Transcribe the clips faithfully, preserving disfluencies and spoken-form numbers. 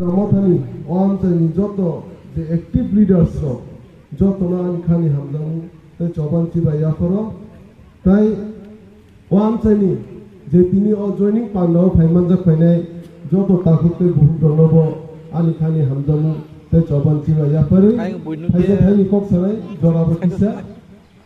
Mothani o amchaini joto je active leaders rok, jotono ani khani hamjakmung tei choban chibai yapharo. Tai o amchaini je tini o joining pandao phai manjak phainai joto takhuk tei bukhuk rokno bo ani khani hamjakmung tei choban chibai yapharwi Ayang buino khe thaisa thaini kok sanai jorabo kisa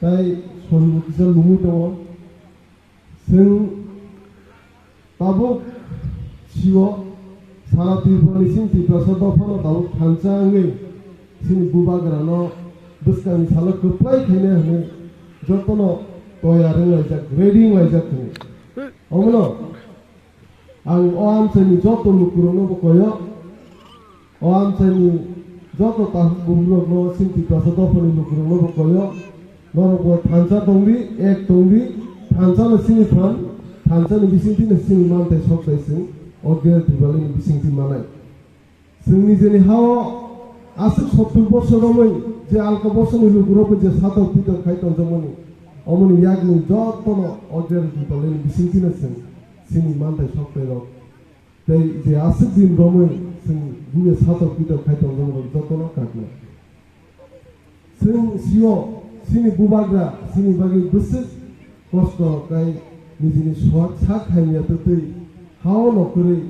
tai soribo kisa lungwi tongo. Chwng tabuk sio sara Tripura ni simi Tiprasa dophano tabuk thansa wngwi chini bubagrano bwskangni salo kwplai khainai hwnwi jotono toyar wnglaijak, ready wnglaijak hwnwi. Omono ang o amchaini joto lukurokno bo koyo. O amchaini joto takhuk bukhuk rokno, chini Tiprasa dophani lukurokno bo koyo, norok bo thansa tongdi, ek tongdi, thansa no chini phan, thansa ni bisingtwi no chini mantai sok tai chwng o Greater Tipraland ni bisingtwi manai. Chwng nijeni hao aswk sottur bosor romwi je alka bosor ni lukurok bo je satok pitok khai tongjakmani, omoni yakni jotono o Greater Tipraland ni bisingtwi no chwng chini mantai sok tai rok Tei je aswk din romwi chwng buino satok pitok khai tongjak rok jotono kakna. Chwng sio chini bubagra chini bagwi bwswk kosto kai nijini swk sak khaimya twtwi hao no kwrwi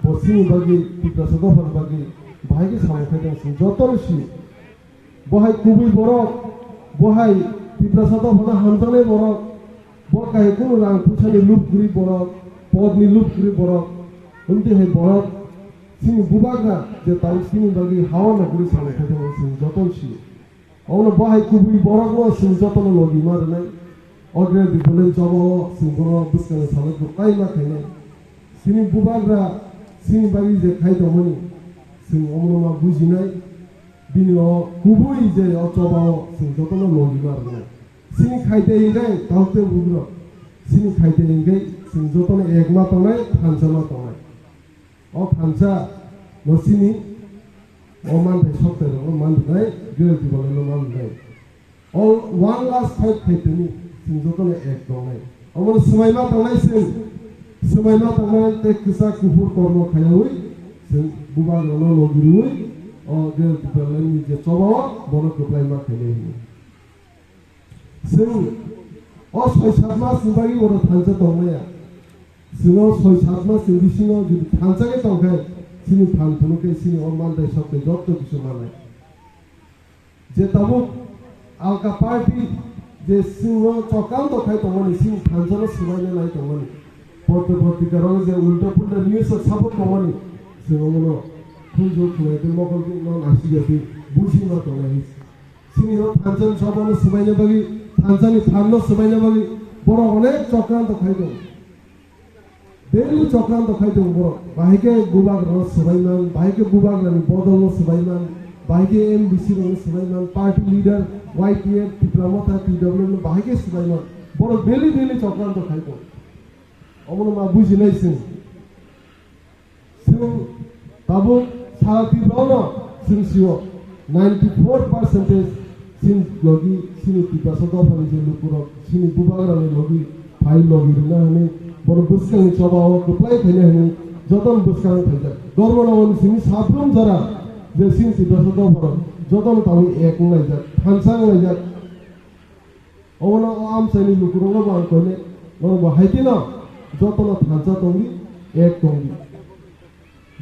bo chini bagwi Tiprasa dophani bagwi bahai khe samung khai tong chwng jotono sio. Bo hai kubui borok, bo hai Tiprasa dophano hamjaknai borok, bo kahai kunu rang puisani lub kwrwi borok, podni lub kwrwi borok, wngtwi hai borok chini bubagra je tamo chini bagwi hawa nogori samung khai tongo chwng jotono sio. Omono bo hai kubui borokno chwng jotono logi ma rwnai. O Greater Tipraland chobao chwng bono bwskangni salai kwplai ma khainai. Chini bubagra chini bagwi je khai tongmani chwng omono ma bujinai. Bini o kubui je o chobao chwng jotono logi ma rwnai. Chini khaite hingkhe taukte bugrok. Chini khaite hingkhe chwng jotono ek ma tongnai, thansa ma tongnai. O thansa no chini o manthai soktai rokno man rwnai, Greater Tipraland no man rwnai. O one last fight khaiteni chwng jotono ek tongnai. Omono swmaima tongnai chwng. Swmaima tongnai tei kwchak kuphur kormo khaiyaui chwng bubagrano logi rwui o Greater Tipraland ni je chobao bono kwplai ma khainai hwnwi. Chwng o soi sat mas ni bagwi oro thansa tongmaya. Chwng o soi sat mas ni bisingo jodi thansa khe tongkhe chini phan phunukhe chini o manthai soktai joto kisu manai. Je tabuk alka party je chwngno chokam to khai tongmani, chini thansano swbaina nai tongmani, porte portika rok je ulta pulta news o support tongmani, chwng omono khunju khwlai tei mokol no naisik ya tei buji ma tongnai. Chini o thansani sobano swbaina bagwi, thansani phanno swbaina bagwi borok onek chokranto khai tongo. Daily chokranto khai tongo borok. Bahai khe bubagrano swbaiman, bahai khe bubagrani bodolno swbaiman, bahai khe M D C rokno swbaiman, party leader, Y T F, Tipra Motha, T W F no bahai khe swbaiman. Borok daily daily chokranto khai tongo. Omono ma bujinai chwng. Chwng tabuk sara Tiprano chwng sio ninety four percentage chini logi chini Tiprasa dophani je lukurok chini bubagrani logi phai logi rwna hwnwi bono bwskangni chobao kwplai khaina hwnwi jotono bwskang phaijak. Dharmanagorni simi sabrum jora je chini Tiprasa dopharok jotono tabuk ek wnglaijak, thansa wnglaijak. Obono o amchaini lukurokno bo ang koinai, norok bo hai kheno jotono thansa tongdi, ek tongdi.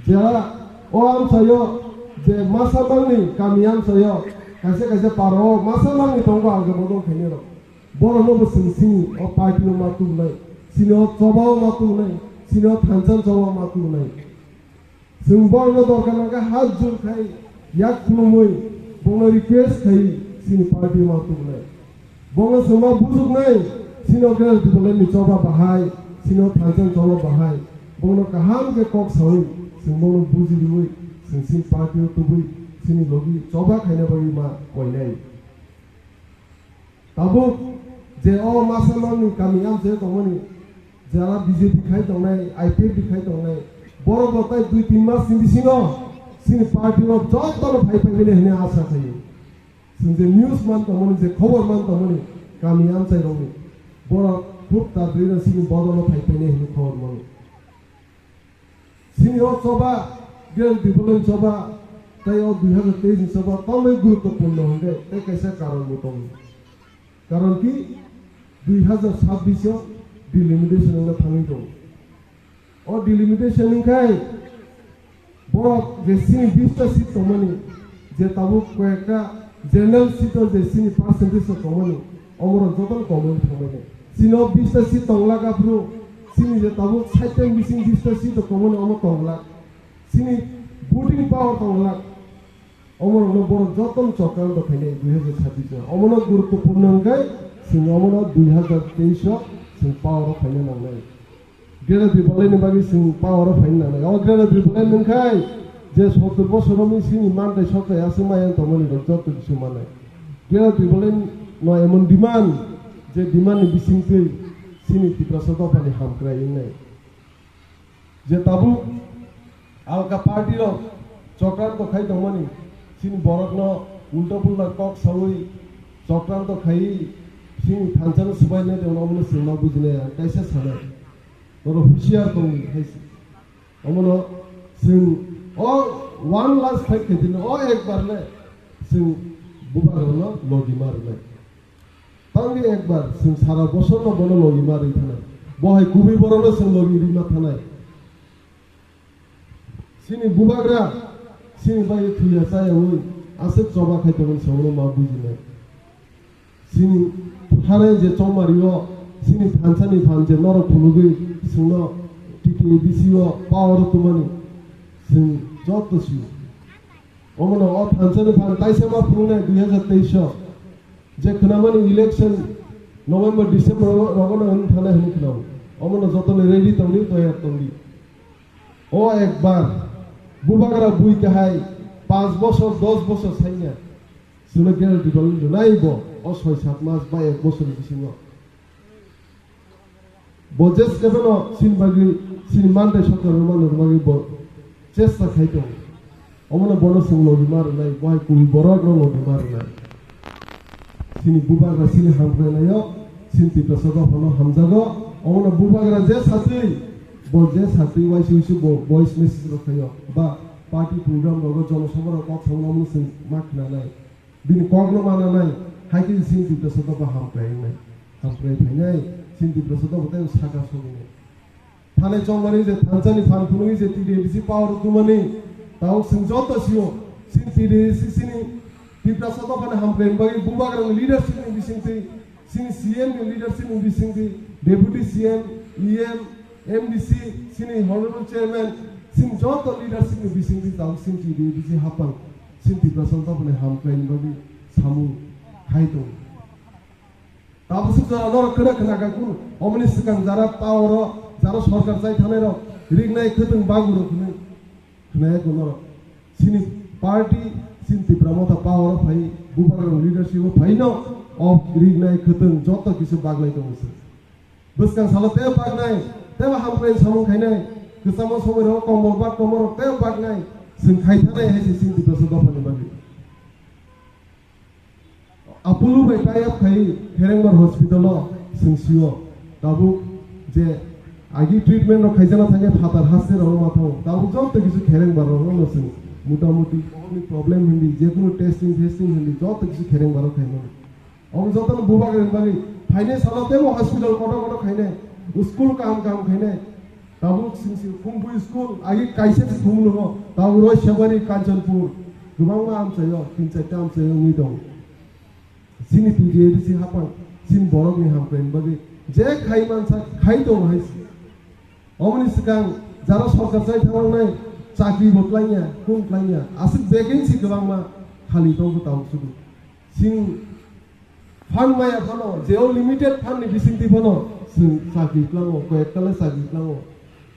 Jera o amchaio je masa mangni kami amchaio kaisa kaisa parao masa mangni tongo alga bodol khainai rok. Borokno bo chwng chini o party no ma tubunai, chini o chobao ma tubunai, chini o thansa chobao ma tubunai. Chwng borokno dorkar nangkha hat jur khai yak khulumwi bongno request khai chini party ma tubunai. Bongno chwngma bujuknai chini o Greater Tipraland ni choba bahai, chini o thansa choba bahai. Bongno kaham khe kok sawi chwng bongno buji riwi chwng chini party o tubui chini logi choba khaina bagwi ma koinai. Tabuk je o masa mangni kami amchaio tongmani, jara B J P khai tongnai, I P F T khai tongnai, borok bo tai dui tin mas ni bisingo chini party o jotono phai phai bini hwnwi asa khaio. Chwng je news man tongmani, je khobor man tongmani, kami amchai rokni borok khub tatwi no chini bodolo phai phainai hwnwi khobor mano. Chini o choba Gel Development Sabha tei o dui hazar teis ni sabha tamni guruttopurno hwnkhe tei kaisa karon bo tongo. Karon ki dui hazar sabbish o delimitation wngna thangwi tongo. O delimitation wngkhai borok je chini bish ta seat tongmani, je tabuk koyekta general seat o je chini percentage rok tongmani, omorok jotono tongmani thangmani. Chini o bish ta seat tonglak aphuru, chini je tabuk sait ta bising bish ta seat rok tongmani omo tonglak. Chini voting power tonglak. Omorokno borok jotono chokranto khainai dui hazar sabbish o. Omono guruttopurno hwnkhe chwng omono dui hazar teis o chwng power o phaina nangnai. Greater Tipraland ni bagwi chwng power o phaina nangnai. O Greater Tipraland wngkhai je sottor bosor romwi chini mantai sokai aswk maya tongmani rok joto kisu manai. Greater Tipraland no emon demand je demand ni bisingtwi chini Tiprasa dophani hamkrai wngnai. Je tabuk alka party rok chokranto khai tongmani, chini borokno ulta pulta kok sawi chokranto khaiwi chini thansa no swbainai tongma omono chwng ma bujinai ang kaisa sanai. Norok husiar tongwi hai se. Omono chwng o one last fight khaitino o ekbar le chwng bubagrano logi ma rwnai. Tangwi ekbar chwng sara bosorno bono logi ma rwi thanai. Bo hai kubui borokno chwng logi rwi ma thanai. Chini bubagra chini bai thwiya chayawi aswk choba khai tongmani sabono ma bujinai. Chini thane je chongmario chini thansani phan je norok phunugwi chwngno T T A D C o power o tongmani chwng joto sio. Omono o thansani phan taisa ma phunuknai dui hazar teis o. Je khwnamani election November, December rogo, rogono wng thana hwnwi khwnao. Omono jotono ready tongdi, toyar tongdi. O ekbar bubagra bui kahai panch bosor, dos bosor sainya. Chwngno guarantee dol rwnai bo o soi sat mas ba ek bosorni bisingo. Bo je skebeno chini bagwi chini mantai sokra rwmani bagwi bo chesta khai tongo. Omono bono chwng logi ma rwnai, bo hai kubui borokno logi ma rwnai. Chini bubagra chini hamkrainaio chini Tiprasa dophano hamjago. Omono bubagra je satwi, bo je satwi uaisi uaisi bo voice message rok khaio ba party program rogo jonosabha rok kok samano omono chwng ma khnanai. Bini kokno mananai, hai khe chini Tiprasa dopha hamkrai wngnai, hamkrai phainai, chini Tiprasa dopha tei saka soginai. Thani chongmani je thansani phan phunugwi je T D A D C power tumani, tabuk chwng joto sio, chini T D A D C chini Tiprasa dophani hamkrai bagwi bubagrani leadership ni bisingtwi, chini C M ni leadership ni bisingtwi, Deputy C M, E M, M D C, chini Honorable Chairman, chini joto leadership ni bisingtwi tabuk chini T D A D C hapang. Chini Tiprasa dophani hamkraini bagwi samung khai tongo. Tabuk swk jora norok kwna khna kha kunu, omoni swkang jara power o, jara sorkar chai thanai rok, rignai khwtwng bagwi rok hwnwi khna ya kunu norok. Chini party, chini Tipra Motha power o phai, bubagra leadership o phai no, o rignai khwtwng joto kisa baglai tongo se. Bwskang salo tei baknai, tei hamkrai samung khainai, kwchangma somoi rok kombol bak kombol rok tei baknai, chwng khai thanai hai se chini Tiprasa dophani bagwi. Apollo bai tie up khai Kherengbar hospital o chwng sio, tabuk je agi treatment rok khaijana thangkhe phatar haste rok ma thango, tabuk joto kisu Kherengbar rok no chwng motamuti problem hindi, jekunu testing festing hindi joto kisu Kherengbar rok khaimani. Omo jotono bubagrani bagwi phainai salo teibo hospital kotor kotor khainai, school kaham kaham khainai. Tabuk singsi Khumbu school agi kaisa se Khumlugo, tabuk Roisabari, Kanchanpur, kwbangma amchaio, tin charta amchaio wngwi tongo. Chini T D A D C hapang, chini borokni hamkraini bagwi je khai mansa khai tongo hai se. Omoni swkang jara sorkar chai thangnai chakri bo klaiya, kung klaiya, aswk vacancy kwbangma khali tongo tabuk sudu. Chini Fund maya phano, jeo limited fund ni bisingtwi phano chwng chakri klango, koyek kala chakri klango.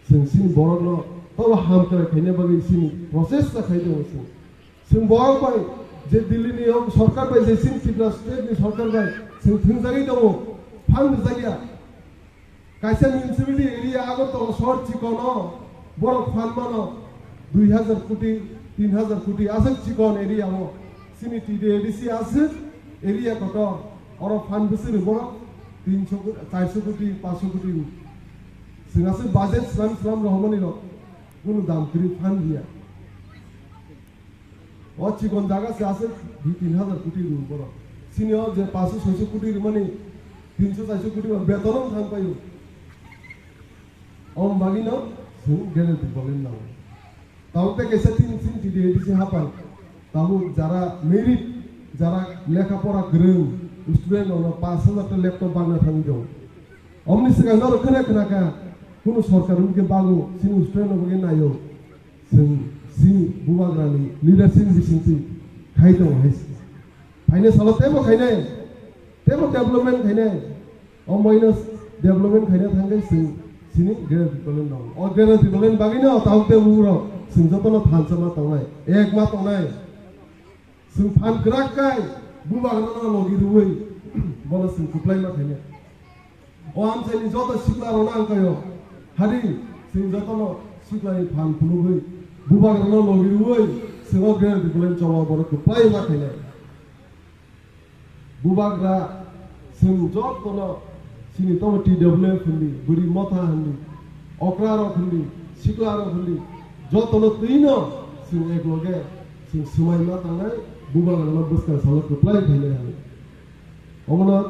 Chwng chini borokno tobo hamkrai khaina bagwi chini process ta khai tongo chwng. Chwng borok bai je Delhi ni o sorkar bai je chini Tripura state ni sorkar bai chwng thwngjagwi tongo, fund rwjakya. Kaisa municipality area Agartala sohor chikon o borok phan mano dui hazar koti, tin hazar koti aswk chikon area o. Chini T D A D C aswk area kotor, oro phan bwswk rw borok tinso ko-, charso koti, panchso koti rw. Chwng aswk budget slam slam rohormani rok, kunu dam kwrwi phan rwya. O chikon jaga se aswk dui tin hazar koti rw borok. Sini o je paanso soiso koti rwmani, tinso chairso koti ba betono thang paio. Om bagino chwng guarantee bolin nango. Tabuk tei kaisa tin tin T D A D C hapan. Tabuk jara merit, jara lekha pora kwrwng student rokno paanch hazar ta laptop bagna thangwi tongo. Omni swkang norok khna khna kha, kunu sorkar wngkhe bago, chini student rok bagwi naio. Chwng chini bubagrani leadership bisingtwi khai tongo hai se. Phainai salo teibo khainai, teibo development khainai. O minus development khaina thangkhe chwng chini guarantee bolin nango. O guarantee bolin bagwino tabuk tei bugrok chwng jotono thansa ma tongnai, ek ma tongnai. Chwng phan kwrak kai bubagrano logi rwui bono chwng kwplai ma khainai. O amchaini joto sikla rokno ang kaio. Hadi chwng jotono siklani phan phunugwi bubagrano logi rwui chwng o guarantee bolin choba bono kwplai ma khainai. Bubagra chwng jotono chini tomo T W F hindi, bwrwi motha hindi, okra rok hindi, sikla rok hindi, jotono twino chwng ekloge chwng swmai ma tangnai, bubagrano bwskang salo kwplai khainai hai. Omono